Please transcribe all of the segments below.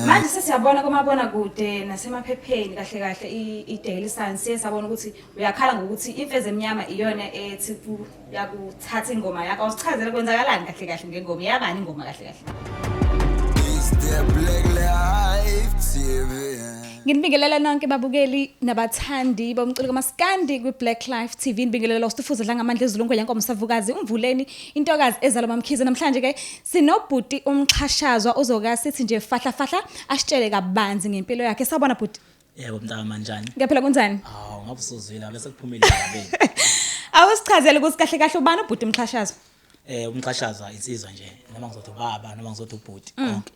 Manje sesiyabona kumabonakude nasemaphepheni kahle kahle i-Daily Sun, siye sabona ukuthi uyakhala ngokuthi Imfezi Emnyama iyona ethi yakuthatha ingoma yakho. Awusichazele kwenzakalani kahle kahle ngengoma, yabani ingoma kahle kahle? It's the Black Life TV. Nginibingelela nonke babukeli nabathandi bomculo kaMaskandi kwi-Black Life TV. Nibingelela uStufuza Dlangamandla eZulu Ngwenyankomo Savukazi Umvuleni intokazi ezalwa Mamkhize. Namhlanje ke sinobhuti umxhashazwa ozoka sithi nje fahla fahla asitshele kabanzi ngempilo yakhe. Sawubona bhuti. Yebo mntaka, manjani? Ngiyaphila, kunjani? Awu, ngabe usuzwile bese kuphumile endabeni. Awusichazele ukuthi kahle kahle ubani ubhuti umxhashazwa? Umxhashazwa insizwa nje, noma ngizothi ubaba noma ngizothi ubhuti, konke.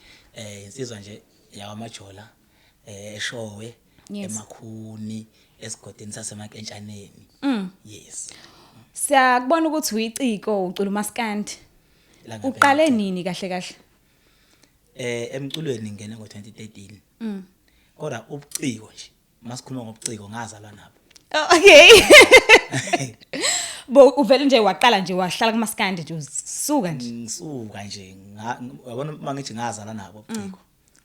Insizwa nje yakwaMajola, eShowe, eMakhuni, esigodini saseMakentshaneni. Yes. Siyakubona ukuthi uyiciko, ucula umaskandi. La ngempela. Uqale nini kahle kahle? Emculweni ngene ngo2013. Kodwa ubuciko nje, masikhuluma ngobuciko, ngazalwa nabo. Oh, okay. Bo uvele nje waqala nje wahlala kumaskandi nje usuka nje? Ngisuka nje, uyabona uma ngithi ngazalwa nabo ubuciko.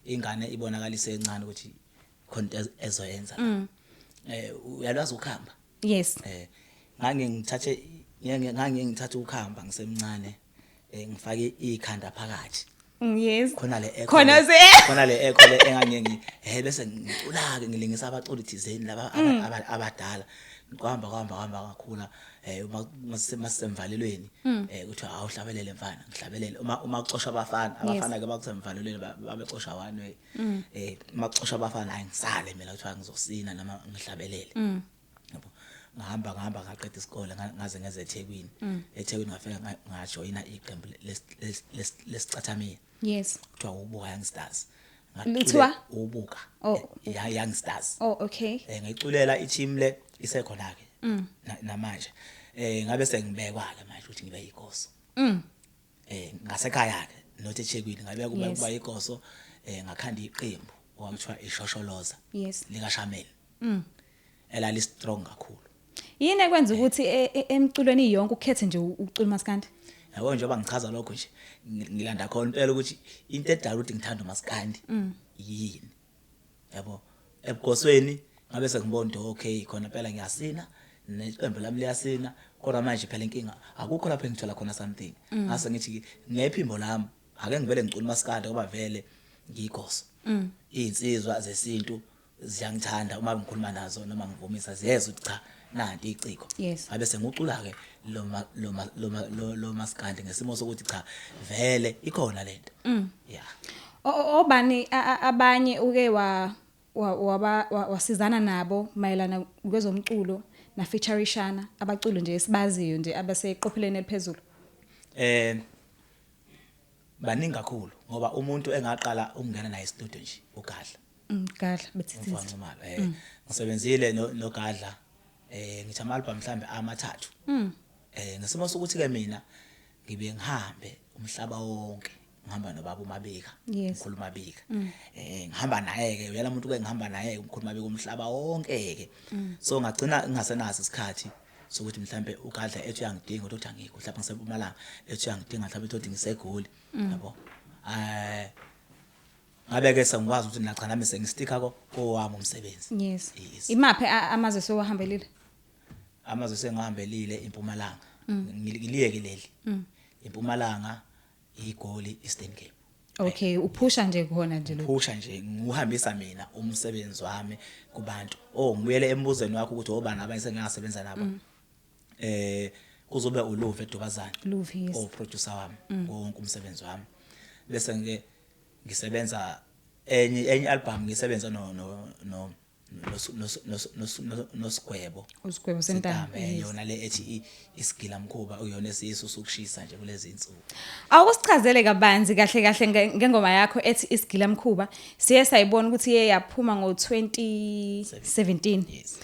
Ingane ibonakalise encane ukuthi khona into ezoyenza la. Uyalwazi ukuhamba? Yes. Ngange ngithathe ukuhamba ngisemncane, ngifake ikhanda phakathi. Khona le echo Khona khona le echo le engange bese ngicula ke, ngilingisa abaculi thizeni laba abadala. Kwahamba kwahamba kwahamba kakhula, uma masisemvalelweni, kuthiwa awuhlabelele mfana, ngihlabelele. Uma kuxoshwa abafana, abafana ke bakusemvalelweni babexoshwa one way, uma kuxoshwa abafana, hayi, ngisale mina, kuthiwa ngizosina noma ngihlabelele, yabo. Ngahamba ngahamba ngaqeda isikole, ngaze ngeze eThekwini. EThekwini ngafika ngajoyina iqembu lesicathamiya, kuthiwa Ubuka Youngsters. Lithiwa? Ubuka Oh. Youngsters. Oh, okay. Ngiculela i-team le, isekhona ke namanje. Ngabe sengibekwa ke manje ukuthi ngibe yigoso. Ngasekhaya ke, not eThekwini, ngabe kuba kuba yigoso. Ngakhanda iqembu okwakuthiwa iShosholoza lika Shamel. Elali strong kakhulu. Yini ekwenza ukuthi emculweni yonke ukhethe nje ukucula umaskandi? Yabo, njengoba ngichaza lokho nje, ngilanda khona impela ukuthi into edala ukuthi ngithanda umaskandi yini. Yabo, ebugosweni ngabe sengibona ukuthi okay, khona phela ngiyasina, neqembu lami liyasina, kodwa manje phela inkinga akukho lapho engithola khona something. Ngase ngithi ngephimbo lami ake ngivele ngicula umaskandi, ngoba vele ngiyigoso. Izinsizwa zesintu ziyangithanda uma ngikhuluma nazo noma ngivumisa, ziyezwa ukuthi cha, nanti iciko. Ngabe sengucula ke lo maskandi ngesimo sokuthi cha, vele ikhona lento, yeah. Obani abanye uke wa wa- waba wasizana nabo mayelana kwezomculo na featurishana, abaculo nje esibaziyo nje abaseqopheleni eliphezulu? Baningi kakhulu, ngoba umuntu engaqala ukungena naye e-studio nje uGadla. Gadla bethithisi. Umfana, ngisebenzile noGadla, ngithi ama album mhlambe amathathu. Ngesimo sokuthi ke mina ngibe ngihambe umhlaba wonke, ngihamba nobaba uMabika, umkhulu Mabika. Ngihamba naye ke, uyena umuntu ke ngihamba naye, umkhulu Mabika, umhlaba wonke ke. So ngagcina ngingasenaso isikhathi sokuthi mhlambe uGadla ethi uyangidinga, uthi angikho, mhlawumbe ngisempumalanga, ethi uyangidinga, mhlawumbe ethi ngiseGoli, yabo. Ngabe ke sengikwazi ukuthi mina cha, nami sengisticka kowami umsebenzi. Yes. Imaphi amazwe sowahambelile? Amazwe sengihambelile, impumalanga, ngiliyeke leli, impumalanga, iGoli, Eastern Cape. Okay, uphusha nje khona nje lo. Phusha nje, ngiwuhambisa mina umsebenzi wami kubantu. Oh, ngibuyele embuzweni wakho ukuthi obani abanye sengingasebenza nabo. Kuzobe uLuve Edubazane. Luve, yes. O producer wami wonke umsebenzi wami. Bese ngike ngisebenza enye album, ngisebenza noSigwebo. Usigwebo Sentambo. Yona le ethi Isigila Mkhuba, uyona esiyisu sokushisa nje kulezi insuku. Awusichazele kabanzi kahle kahle ngengoma yakho ethi Isigila Mkhuba. Siye sayibona ukuthi iye yaphuma ngo2017. Yes.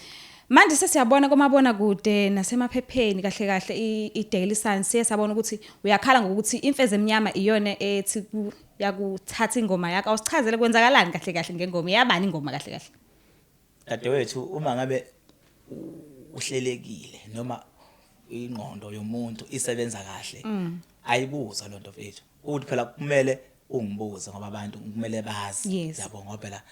Manje sesiyabona kumabona kude nasemaphepheni kahle kahle i-Daily Sun, siye sabona ukuthi uyakhala ngokuthi Imfezi Emnyama iyona ethi yakuthatha ingoma yakho. Awusichazele kwenzakalani kahle kahle ngengoma, yabani ingoma kahle kahle? Dadewethu, uma ngabe uhlelekile noma ingqondo yomuntu isebenza kahle, ayibuza lonto mfethu, ukuthi phela kumele ungibuze ngoba abantu kumele bazi. Yabo, ngoba phela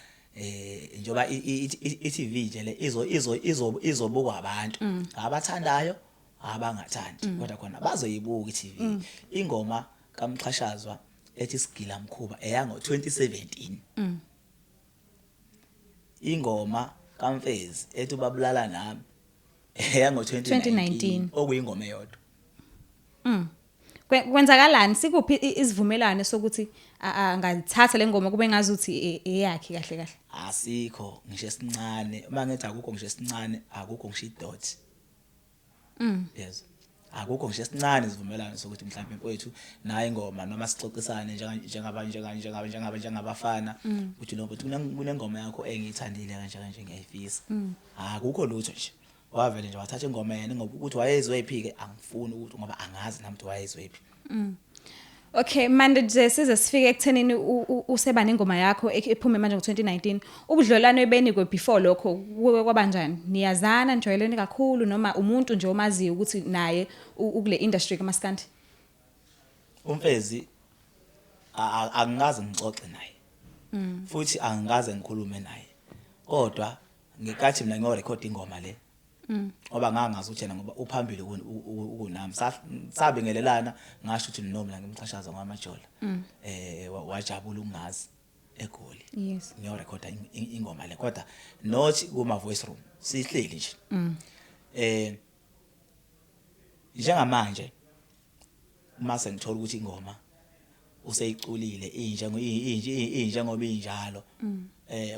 njoba i-TV nje le izo izo izo izobukwa abantu abathandayo, abangathandi, kodwa khona bazoyibuka i-TV. Ingoma kaMxhashazwa ethi Sigila Mkhuba eyango 2017. Ingoma kaMfezi ethi Ubabulala Nami eyango 2019. 2019. Okuyingoma eyodwa. Kwenzakalani, sikuphi isivumelwano sokuthi angalithatha le ngoma kube ngazuthi eyakhe kahle kahle? Asikho ngisho esincane. Uma ngithi akukho ngisho esincane, akukho ngisho idot. Yes, akukho ngisho esincane isivumelwano sokuthi mhlawumbe mfowethu nayi ingoma, noma sixoxisane njengaba njenga njenga njengaba njengabafana ukuthi lo mfowethu kunengoma yakho engiyithandile kanje kanje, ngiyayifisa. Akukho lutho nje, wavele nje wathatha ingoma yena, ngoba ukuthi wayezwephi ke angifuni ukuthi, ngoba angazi nami ukuthi wayezwephi. Okay, manje nje size sifike ekuthenini useba nengoma yakho ephume manje ngo-2019. Ubudlelwano benikwe before lokho kuke kwabanjani? Niyazana, nijwayelene kakhulu, noma umuntu nje omaziyo ukuthi naye ukule industry kaMaskandi? UMfezi angikaze ngixoxe naye futhi angikaze ngikhulume naye, kodwa ngikathi mina ngiyorecord ingoma le, ngoba ngangazi ukuthi yena ngoba uphambili kunami. Sabingelelana, ngasho ukuthi no, mina ngimxhashaza ngamajola, wajabula ukungazi eGoli. Ngiyorekhoda ingoma le, kodwa not kuma voice room, sihleli nje. Njengamanje uma sengithola ukuthi ingoma useyiculile inje inje inje ngoba injalo,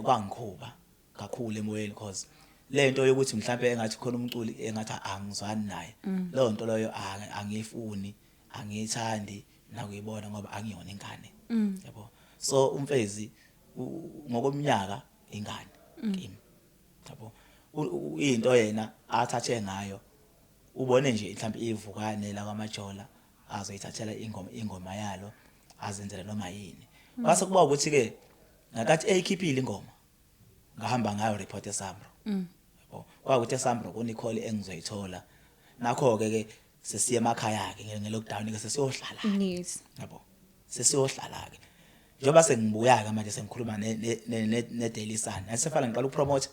kwangikhuba kakhulu emoyeni, because lento yokuthi mhlawumbe engathi khona umculi engathi angizwani naye, leyo nto leyo angiyifuni, angiyithandi nakuyibona, ngoba angiyona ingane, yabo. So uMfezi ngokomnyaka ingane kimi, yabo. Into yena athathe ngayo, ubone nje mhlawumbe ivukane la kwaMajola azoyithathela ingoma yalo, azenzele noma yini. Kwase kuba ukuthi ke ngakathi eyikhiphile ingoma, ngahamba ngayo report eSAMRO, yabo. Kwakuthi eSAMRO kuneCall engizoyithola, nakho ke ke sesiye emakhaya ke nge-lockdown ke, sesiyohlala, yabo, sesiyohlala ke. Njengoba sengibuya ke manje, sengikhuluma ne Daily Sun, asefana ngiqala ukupromote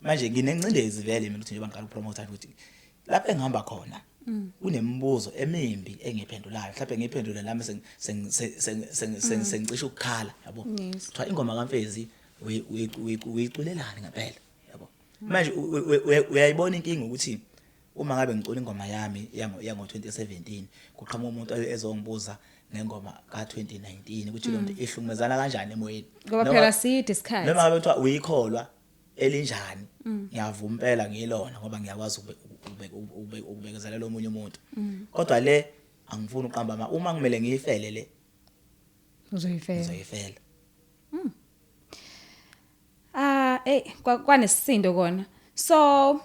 manje, nginencindezi vele mina ukuthi njengoba ngiqala ukupromote ukuthi lapho engihamba khona kunemibuzo emimbi engiyiphendulayo, mhlawumbe ngiyiphendule nami sengicisha ukukhala, yabo. Kuthiwa ingoma kaMfezi uyiculelani ngempela, yabo. Manje uyayibona inkinga ukuthi uma ngabe ngicula ingoma yami yango 2017, kuqhamuka umuntu ezongibuza ngengoma ka2019 ukuthi lo muntu ihlukumezana kanjani emoyeni. Ngoba phela side isikhathi. Noma ngabe kuthiwa uyikholwa elinjani, ngiyavuma impela ngilona, ngoba ngiyakwazi ukubekezelela omunye umuntu, kodwa le angifuni uqamba ma uma ngimele ngiyifele le. Uzoyifela. Ngizoyifela. Ah, kwanesisindo kona. So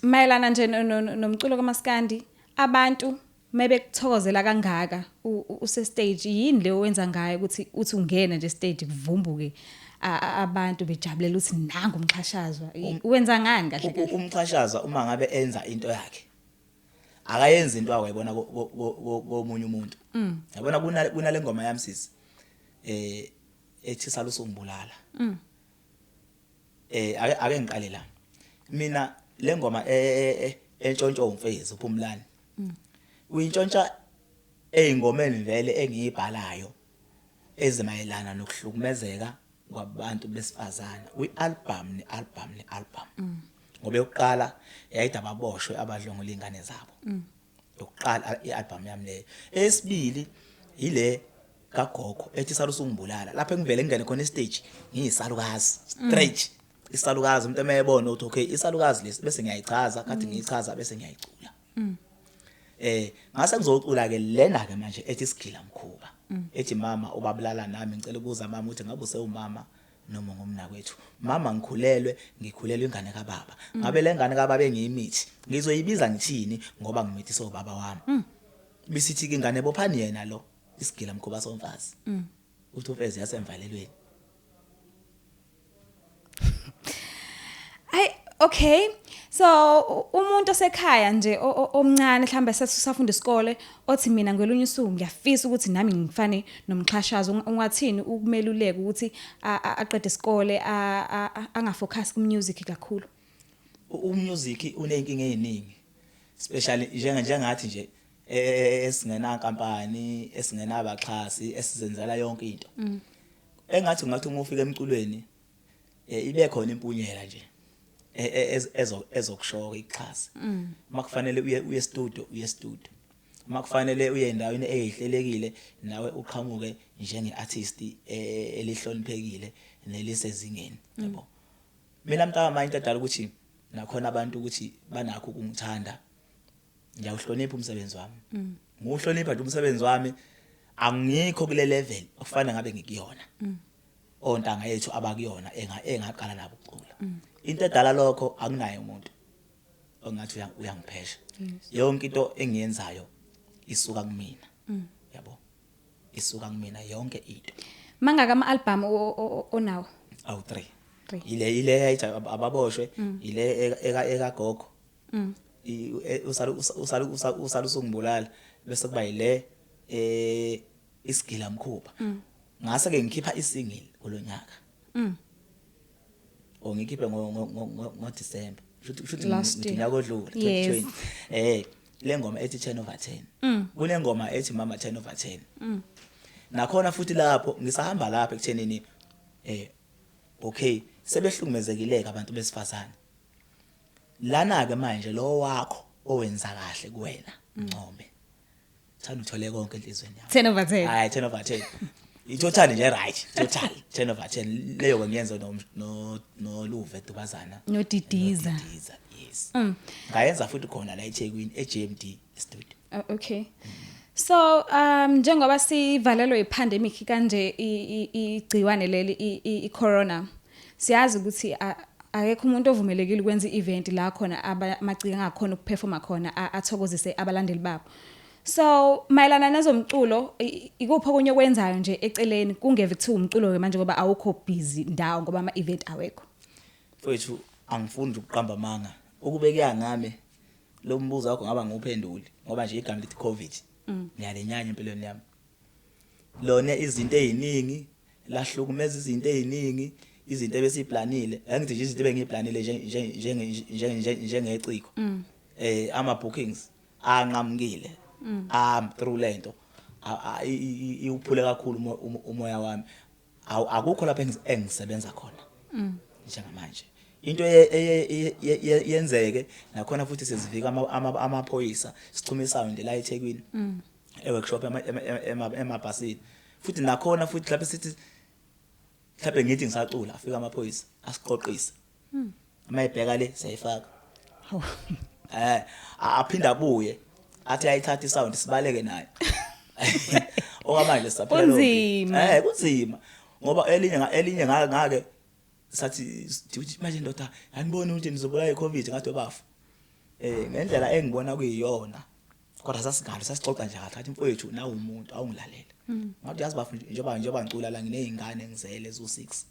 mayelana nje nomculo kaMaskandi, abantu mebekuthokozela kangaka use stage, yini le owenza ngayo ukuthi uthi ungena nje stage kuvumbuke abantu bejabulela ukuthi nangu umxhashazwa? Wenza ngani kahle kahle? Umxhashaza uma ngabe enza into yakhe, akayenzi into awayibona komunye umuntu, yabona. Kunale ngoma yami sisi ethi Salusungibulala. Ake ngiqale la mina, le ngoma entshontsho uMfezi uPhumlani, uyintshontsha eyingomeni vele engiyibhalayo ezimayelana nokuhlukumezeka kwabantu besifazana kwi-album ne-album ne-album, ngoba yokuqala yayide ababoshwe abadlwengula ingane zabo, yokuqala i-album yami leyo. Eyesibili ile kagogo ethi Salusungibulala, lapho engivele ngingene khona estage ngiyisalukazi straight, isalukazi, umuntu emeyebona ukuthi okay, isalukazi lesi, bese ngiyayichaza kade ngiyichaza, bese ngiyayicula. Ngase ngizocula ke lena ke manje ethi Sigila Mkhuba, ethi mama ubabulala nami, ngicela ukuza mama ukuthi ngabe usewumama noma ngumnakwethu. Mama ngikhulelwe, ngikhulelwe ingane kababa, ngabe le ngane kababa engiyimithi ngizoyibiza ngithini, ngoba ngimithise ubaba wami? Bisithi ke ingane bophani yena lo isigila mkhuba somfazi, uthi uMfezi yasemvalelweni. Ay, okay. So umuntu osekhaya nje omncane mhlambe sesafunda isikole othi mina ngolunye usuku ngiyafisa ukuthi nami ngifane nomxhashazo, ungathini ukumeluleka ukuthi aqede isikole, angafocus ku music kakhulu? Umusic uneyinkinga eziningi, especially njengathi nje esingenankampani, esingenabaxhasi, esizenzela yonke into. Engathi ungathi uma ufika emculweni ibe khona impunyela nje ezokushoka ixhase. Uma kufanele uye studio, uye studio. Uma kufanele uye endaweni ezihlelekile, nawe uqhamuke njenge-artist elihloniphekile nelisezingeni, yabo. Mina mntaka, into edala ukuthi nakhona abantu ukuthi banakho ukungithanda, ngiyawuhlonipha umsebenzi wami. Ngiwuhlonipha nje umsebenzi wami. Angikho kule level okufanele ngabe ngikuyona, ontanga yethu abakuyona engaqala nabo ukucula. Into edala lokho, akunaye umuntu ongathi uyangiphesha. Yonke into engiyenzayo isuka kumina, yabo, isuka kumina yonke into. Mangaka ama album onawo? Awu 3. Three. Ile yayithi ababoshwe, ile eka gogo, usala usungibulala, bese kuba ile isigila mkhuba. Ngase ke ngikhipha isingle kulonyaka. O ngikhiphe ngo December, shuthi Last year. unyaka odlule, 2020. Le ngoma ethi 10 over 10. Kunengoma ethi mama 10 over 10. Nakhona futhi lapho ngisahamba lapha ekuthenini okay, sebehlukumezekile abantu besifazane lana ke manje. Lo wakho owenza kahle kuwena, ncome, thanda uthole konke enhlizweni yakho. 10 over 10. Hayi, 10 over 10 i total nje, right, total 10 over 10. Leyo ke ngiyenza no Luve Dubazana. Nodidiza. Nodidiza, yes. Ngayenza futhi khona la eThekwini, eJMD studio. Oh, okay. So njengoba sivalelwe ipandemic kanje, igciwane leli, i-corona, siyazi ukuthi akekho umuntu ovumelekile ukwenza i-event la khona amaciko angakhona ukuperforma khona, athokozise abalandeli babo. So mayelana nezomculo, ikuphi okunye okwenzayo nje eceleni, kungeve kuthiwa umculo ke manje, ngoba awukho busy ndawo ngoba ama event awekho? Mfowethu, angifuni nje ukuqamba amanga. Ukube kuya ngami, lo mbuzo wakho ngaba ngiwuphenduli, ngoba nje igama lithi COVID ngiyalenyanya empilweni yami. Lona izinto eziningi lahlukumeza, izinto eziningi, izinto ebesiplanile. Angithi nje izinto ebengiplanile njengeciko, ama bookings anqamukile am through lento, iwuphule kakhulu umoya wami. Akukho lapha engisebenza khona njengamanje. Into yenzeke nakhona futhi, sezivika amaphoyisa, sichuma isound la eThekwini, e-workshop, emabhasini futhi nakhona futhi lapho sithi mhlawumbe ngithi ngisacula, afika amaphoyisa asiqoqise. Uma ebheka le, siyayifaka. Aphinda abuye athi ayithatha isound, sibaleke nayo. Okwamanje sisaphila lokho. Kunzima. Kunzima ngoba elinye ngake sathi sithi manje, ndoda, aniboni ukuthi nizobulawa iCovid? Ngathi bafu, ngendlela engibona kuyiyona, kodwa sasingalo sasixoxa nje kahle. Athi, mfowethu, nawe umuntu awungilalela. Ngathi, yazi bafu, njengoba ngicula la, nginezingane ngizele zu6.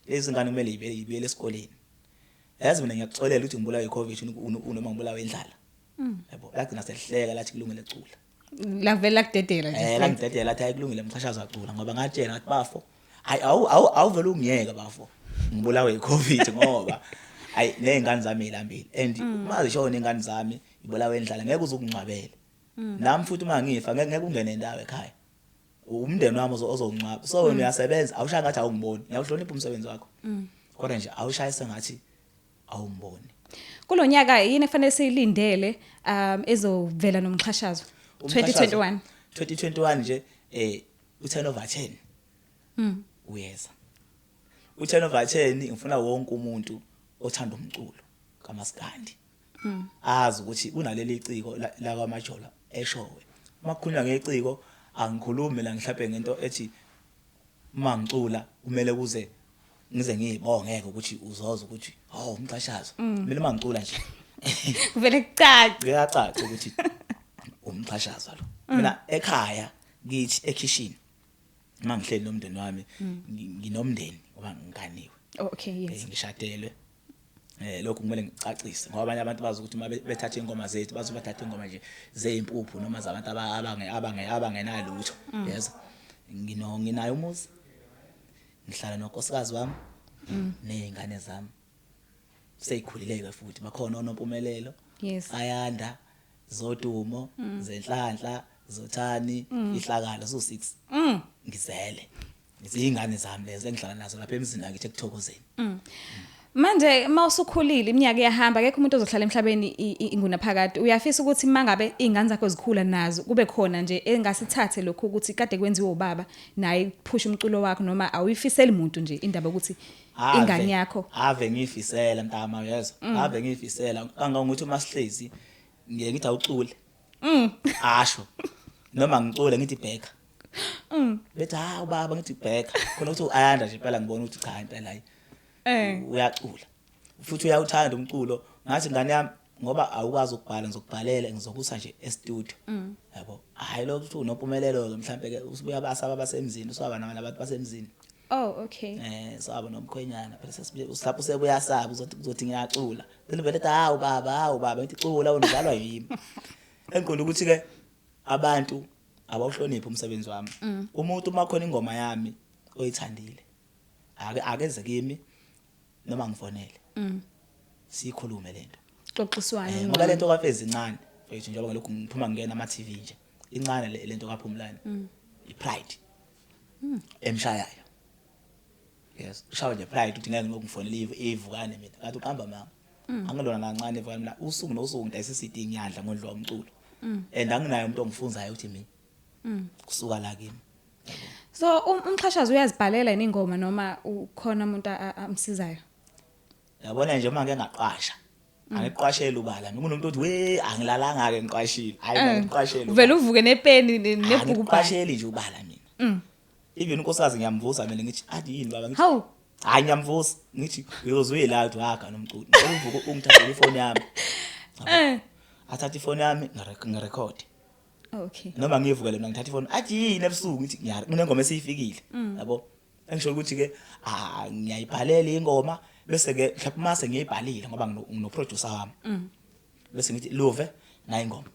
Lezi ngane kumele ibuyele esikoleni. Yazi mina ngiyakuxolela ukuthi ngibulawa iCovid noma ngibulawa indlala, yabo. Lagcina selihleka, lathi kulungile, cula. Lavela kudedela nje. La ngidedela, lathi hayi, kulungile, mxhashazo acula, ngoba ngatshela ngathi, bafo, hayi, awuvele ungiyeke bafo, ngibulawe iCovid, ngoba hayi, nezingane zami ezilambile, and uma zishona ingane zami ibulawe indlala, ngeke uze ukungcwabele nami futhi. Uma ngifa, ngeke ungene indawo ekhaya, umndeni wami ozongcwaba. So wena uyasebenza, awushaya ngathi awungiboni. Ngiyawuhlonipha umsebenzi wakho, kodwa nje awushayise ngathi awungiboni. Kulonyaka yini ekufanele siyilindele ezovela nomxhashazo? 2021. 2021 nje, u10 over 10 uyeza. U10 over 10, ngifuna wonke umuntu othanda umculo kaMaskandi azi ukuthi kunaleli ciko la kwaMajola eshowe. Makukhulunywa ngeciko, angikhulumi la mhlawumbe ngento ethi uma ngicula kumele kuze ngize ngiyibongeke ukuthi uzoza ukuthi oh, umxhashazo. Mina uma ngicula nje Kuvele kucace. Kuyacaca ukuthi umxhashazo lo. Mina ekhaya kithi ekhishini, uma ngihleli nomndeni wami, nginomndeni ngoba ngiganiwe. Ngishadelwe. Lokhu kumele ngicacise ngoba abanye abantu bazi ukuthi uma bethatha ingoma zethu bazobe bathatha ingoma nje zeyimpuphu noma zabantu abangenalutho. Yezwa, nginayo umuzi, ngihlala nonkosikazi wami nezingane zami seyikhulile ke, futhi bakhona oNompumelelo, Ayanda, Zodumo, Zenhlanhla, Zothani, Ihlakalo, zu6. Ngizele izingane zami lezo engihlala nazo lapha emzini akithi ekuthokozeni. Manje mawusukhulile, iminyaka iyahamba, akekho umuntu ozohlala emhlabeni ingunaphakade. Uyafisa ukuthi mangabe izingane zakho zikhula nazo kube khona nje engasithathe lokhu ukuthi kade kwenziwe ubaba naye phusha umculo wakho, noma awuyifiseli umuntu nje indaba ukuthi ingane yakho? Ave ngiyifisela, mntama, uyezwa, ave ngiyifisela kangangokuthi uma sihlezi ngiye ngithi awucule, asho noma ngicule, ngithi bheka, bethi ha ubaba, ngithi bheka khona ukuthi Ayanda nje impela, ngibona ukuthi cha, impela hayi, uyacula futhi uyawuthanda umculo. Ngathi, ngane yami, ngoba awukwazi ukubhala, ngizokubhalela, ngizokusa nje e-studio, yabo. Hayi, lokho ukuthi uNompumelelo ke mhlambe ke usubuya basaba basemzini, usaba nabantu basemzini. Oh, okay. Saba nomkhwenyana phela, sesibuye lapho sebuya saba uzothi ngiyacula, then vele ethi, hawu baba, hawu baba. Ngithi cula wena, uzalwa yimi. Engiqonda ukuthi ke abantu abawuhloniphi umsebenzi wami. Umuntu uma khona ingoma yami oyithandile, ake akeze kimi noma ngifonele, sikhulume lento. Xoxiswana. Ngoba lento kaFezi incane mfethu, njengoba ngalokhu ngiphuma ngena ama TV nje, incane lento kaPhumlani, i-pride emshayayo. Yes, ushawa nje pride ukuthi ngeke ngilokhu ngifonele ivukane mina, kanti uqamba mama, angilona kancane ivukane mina. Usuku nosuku ngidayisa i-CD, ngiyadla ngondliwa umculo, and anginayo umuntu ongifunzayo ukuthi mina kusuka la kimi. So umxhashazi uyazibhalela yini ingoma noma ukhona umuntu amsizayo? Yabona nje, uma ngeke ngaqasha, angiqwashela ubala mina. Kunomuntu othi, we, angilalanga ke, ngiqwashile. Hayi, ngiqwashela. Uvele uvuke nepeni nebhuku ubhale. Angiqwasheli nje ubala mina. Even unkosikazi ngiyamvusa mina, ngithi athi yini baba, ngithi Hawu. Hayi, ngiyamvusa, ngithi uyozwe la uthi waka nomculo, ngicela uvuke ungithathele ifoni yami. Athathe ifoni yami, ngirekhode. Noma ngivukele mina, ngithatha ifoni, athi yini ebusuku, ngithi kunengoma esiyifikile, yabo. Engisho ukuthi ke, ah, ngiyayibhalela ingoma, bese ke mhlawumbe mase ngiyibhalile, ngoba ngino producer wami, bese ngithi, luve nayi ingoma.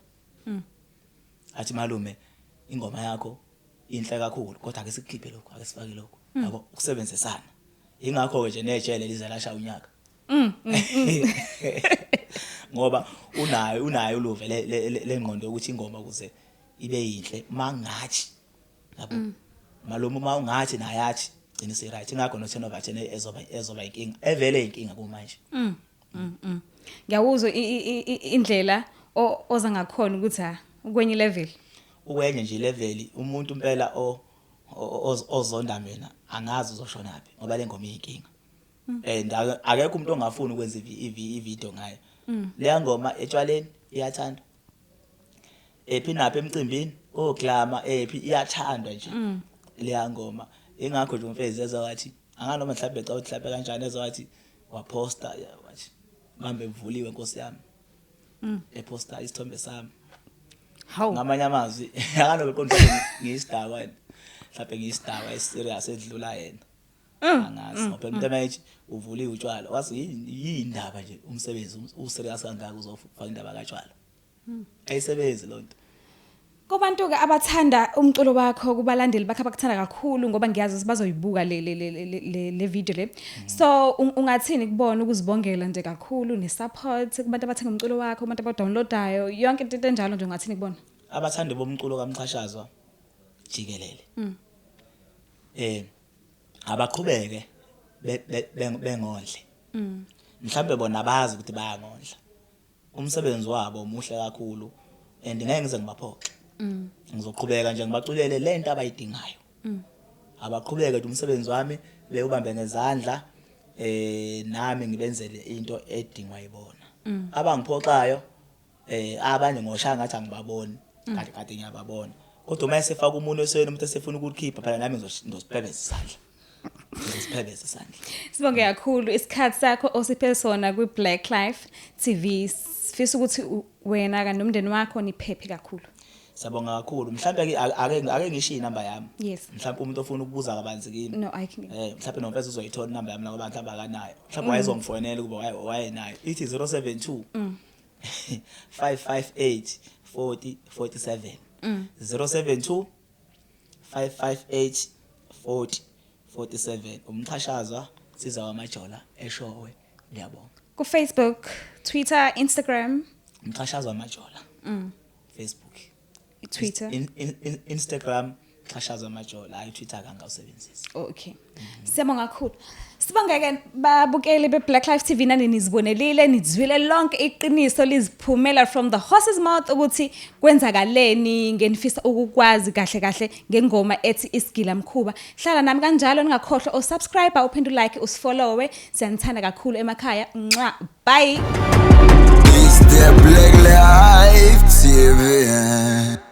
Athi, malume, ingoma yakho inhle kakhulu, kodwa ake sikukhiphe lokho, ake sifake lokho, yabo, ukusebenzisana. Ingakho ke nje nejele lize lasha unyaka, ngoba unayo uluve lengqondo yokuthi ingoma ukuze ibe yinhle mangathi, yabo, malume, uma ungathi naye athi gcina isi right. Ingakho no 10 over 10 ezoba inkinga, evele inkinga kumanje. Ngiyawuzwa indlela oza ngakhona ukuthi ha ukwenye level. Ukwenye nje level, umuntu impela ozonda mina angazi uzoshonaphi, ngoba le ngoma iyinkinga and akekho umuntu ongafuni ukwenza ivideo ngayo leya ngoma. Etshwaleni iyathandwa, ephi naphi emcimbini oklama ephi, iyathandwa nje leya ngoma. Ingakho nje umfezi ezowathi anganoma mhlawumbe xa uthi mhlawumbe kanjani, ezowathi waposta wathi bambe kuvuliwe, nkosi yami, eposta isithombe sami. Hawu. Ngamanye amazwi akanobe qonda ngiyisidakwa yena, mhlawumbe ngiyisidakwa eserious edlula yena, angazi, ngoba phela umuntu emayithi uvuliwe utshwala, wazi yini indaba nje, umsebenzi userious kangaka uzofaka indaba katshwala, ayisebenzi lonto. Kubantu ke abathanda umculo wakho, kubalandeli bakho abakuthanda kakhulu, ngoba ngiyazi ukuthi bazoyibuka le video le. So ungathini kubona ukuzibongela nje kakhulu ne support kubantu abathenga umculo wakho, kubantu abadownloadayo, yonke into enjalo nje, ungathini kubona? Abathandi bomculo kaMxhashazwa jikelele, abaqhubeke bengondle. Mhlambe bona bazi ukuthi bayangondla, umsebenzi wabo muhle kakhulu and ngeke ngize ngibaphoxe. Ngizoqhubeka nje ngibaculele lento abayidingayo. Abaqhubeke nje, umsebenzi wami bewubambe ngezandla, nami ngibenzele into edingwa yibona. Abangiphoxayo, abanye ngoshaya ngathi angibaboni, kade kade ngiyababona, kodwa uma esefaka umuntu esweni, umuntu esefuna ukukhipha phela, nami ngizosiphebeza isandla, ngizosiphebeza isandla. Sibonge kakhulu isikhathi sakho osiphe sona kwi Black Life TV. Sifisa ukuthi wena kanye nomndeni wakho niphephe kakhulu. Siyabonga kakhulu. Mhlawumbe ke ake ngishiye inamba yami. Yes. Mhlawumbe umuntu ofuna ukubuza kabanzi kimi. No, I can. Mhlawumbe nomfethu uzoyithola inamba yami la ngoba mhlawumbe akanayo. Mhlawumbe wayezongifonela kuba wayenayo. Ithi 072 558 40 47. 072 558 40 47. Umxhashazwa siza wamajola eshowe. Ngiyabonga. Ku Facebook, Twitter, Instagram, Umxhashazwa amajola. Facebook. Twitter. Instagram xhashazwa amajola, hayi Twitter akangawusebenzisi. Okay. Siyabonga kakhulu. Sibonge ke babukeli be Black Life TV, nani nizibonelile, nizwile lonke iqiniso liziphumela from the horse's mouth ukuthi kwenzakaleni ngenifisa ukukwazi kahle kahle ngengoma ethi Isigila Mkhuba. Hlala nami kanjalo, ningakhohlwa usubscribe, uphinde ulike, usifollowe. Siyanithanda kakhulu emakhaya. Nxa, bye. It's the Black Life TV.